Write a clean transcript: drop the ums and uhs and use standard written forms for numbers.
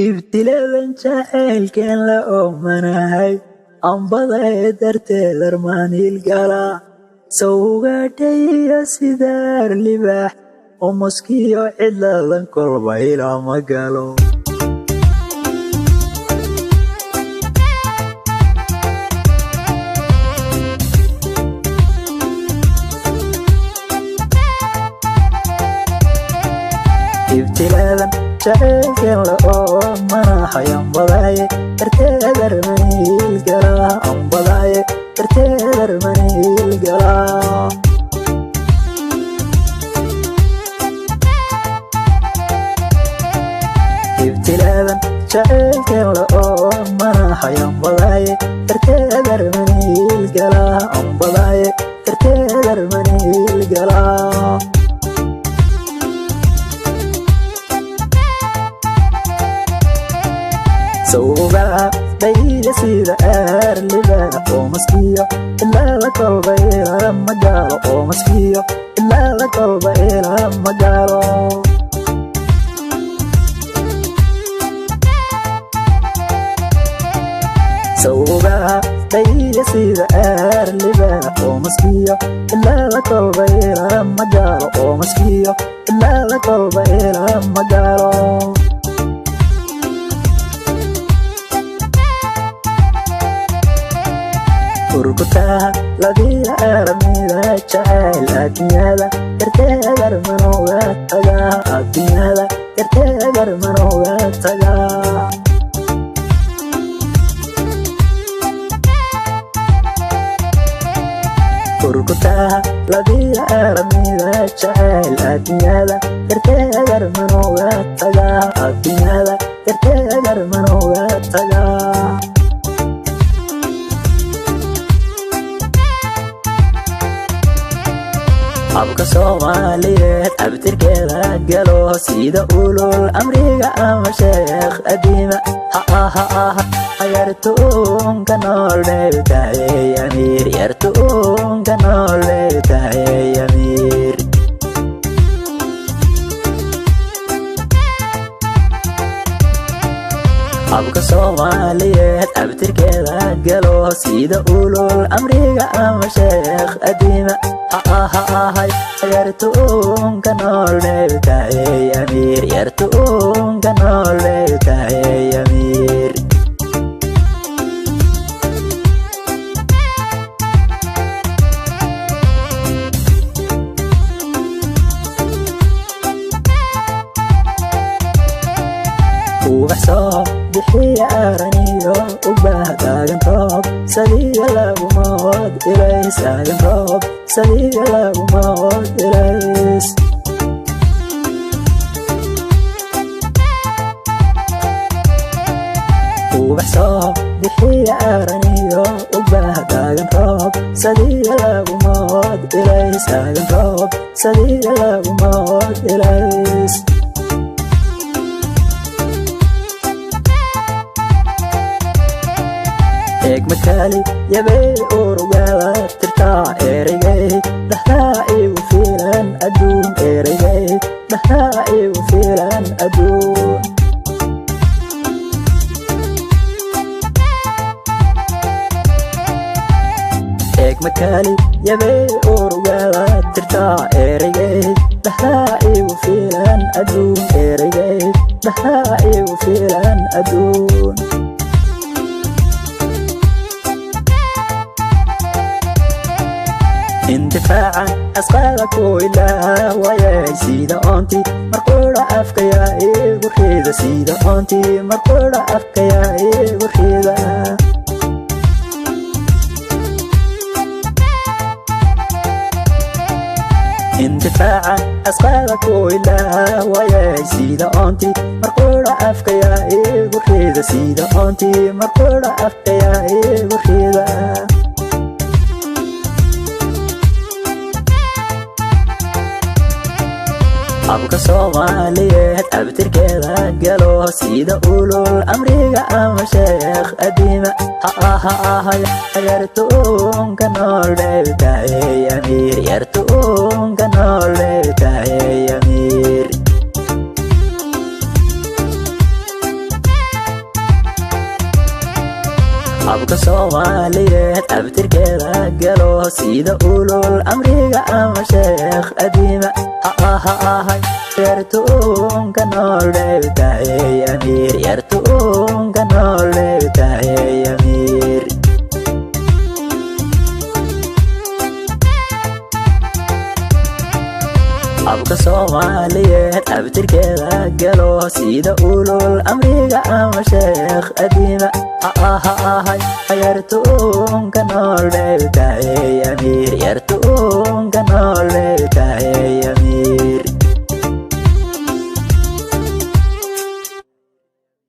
Ibtiladan jacaylkeen la oomanahay, ambadae darteed armaan hiilgalaa, sawugaadhayo sidaar libaax oo maskiyo cidladan kolba ilama galo. Ibtilaadan jacaylkeen la oomanahay, ambadaye darteed armaan hiilgalaa, ambadaye darteed armaan hiilgalaa. Ibtilaadan jacaylkeen la oomanahay, ambadaye darteed armaan hiilgalaa, ambadaye darteed armaan hiilgalaa. Sawugaa dhayda sida aar libaax oo maskiyo ilaa la kolba ilama galo, oo maskiyo ilaa la kolba ilama galo. Sawugaa dhayda sida aar libaax oo maskiyo ilaa la kolba ilama galo, oo maskiyo ilaa la kolba ilama galo. Urkutaha labiya aramida jacayl, adduunyada darteed armanooga tagaa, adduunyada darteed armanooga tagaa. Urkutaha labiya aramida jacayl, adduunyada darteed armanooga tagaa, adduunyada darteed armanooga tagaa. Habka Soomaaliyeed abtirkeeda galo, sida ulul amriga ama sheekh adiima, yartuunka nool bay tahay amiir, yartuunka nool bay tahay amiir. Habka Soomaaliyeed abtirkeeda galo, sida ulul amriga ama sheekh adiima, yartuunka nool bay tahay amiir, yartuunka nool bay tahay amiir. Ubax soo bixiya araniyo ubaah taagan roob sadiga lagumood ilays, taagan roob sadiga lagumood ilays. Ubax soo bixiya araniyo ubaah taagan roob sadiga lagumood ilays, taagan roob sadiga lagumood ilays. Eegmakaali yabey urugada tirtaa, ereygay dhahdaa igu fiilan adduun, ereygay dhahdaa igu fiilan adduun. Eegmakaali yabey urugada tirtaa, ereygay dhahdaa igu fiilan adduun, ereygay dhahdaa igu fiilan adduun. Intifaacan asqaada ku ilaa wayay, sida oonti marqura afkaya igu riida, sida oonti marqura afkaya igu riida. Intifaacan asqaada ku ilaa wayay, sida oonti marqura afkaya igu riida, sida oonti marqura afkaya igu riida. Habka Soomaaliyeed abtirkeeda galo, sida ulul amriga ama sheekh adiima, yartuunka nool bay tahay amiir, yartuunka nool bay tahay amiir. Soomaaliyeed abtirkeeda galo, sida ulul amriga ama sheekh adiima ahay. Yartuunka nool bay amiir, yartuunka nool bay amiir. Abka Soomaaliyeed abtirkeeda galo, sida ulul amriga ama sheekh adiima ahay. Yartuunka nool bay amiir, yartuunka nool bay amiir.